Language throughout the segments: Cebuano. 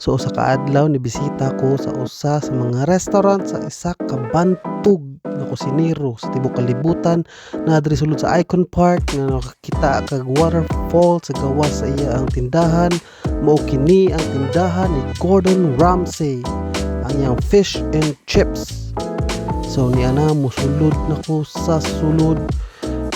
So usa ka adlaw, nibisita ko sa usa sa mga restaurant sa isa ka bantog nga kusinero sa tibuok kalibutan na diri sulod sa Icon Park nga nakakita kag waterfall sa gawas sa iya ang tindahan. Mao kini ang tindahan ni Gordon Ramsay, ang iyang fish and chips. So niana mosulod na ko sa sulod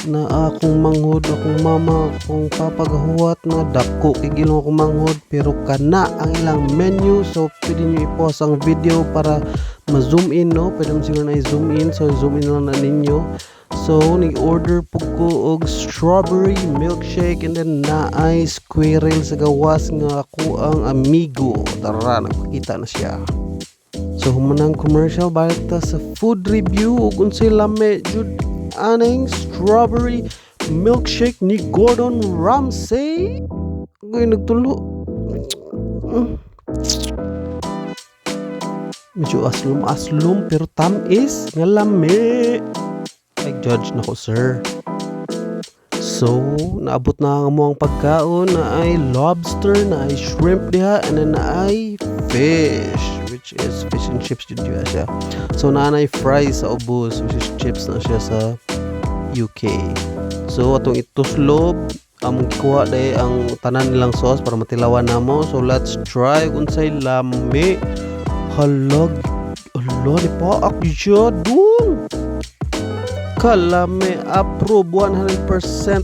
na akong manghod, akong mama, akong papa gahuwat na dako kay gilong akong manghod, pero kana ang ilang menu. So pwede niyo i-pause ang video para ma-zoom in, no? Pwede mo siguro na i-zoom in, so zoom in lang na ninyo. So ni-order pud ko og strawberry milkshake and then naay squirrel sa gawas nga ako ang amigo. Tara, nagpakita na siya. So human ang commercial, balik ta sa food review ug unsay lami jud aning strawberry milkshake ni Gordon Ramsay. Agoy, nagtulo. Medyo aslom-aslom pero tamis nga lami. Ay, judge na ko, sir. So, naabot na ang among pagkaon na ay lobster, na ay shrimp diha, and then na ay fish, which is fish and chips jud diha siya. So, naa nay fries sa ubos, which is chips na siya sa UK. So, atong ituslob, among gikuha diay ang tanan nilang sauce para matilawan namo. So, let's try unsay lami. Halag, hala, ni paak siya dong. Kalami, approve 100%.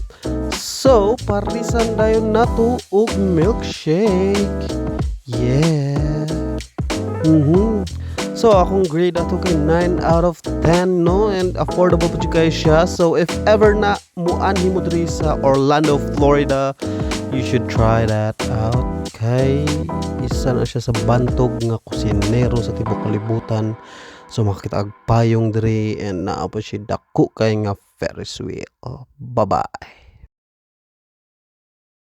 So, parisan dayon nato og milkshake. Yeah. So, akong grade ato kay 9 out of 10, no? And affordable pa jud kayo siya. So, if ever na muanhi mo diri sa Orlando, Florida, you should try that out. Kay isa na siya sa bantog nga kusinero sa tibuok kalibutan. So, makakita og payong diri and naa pa siya dako kay nga Ferris wheel. Bye-bye.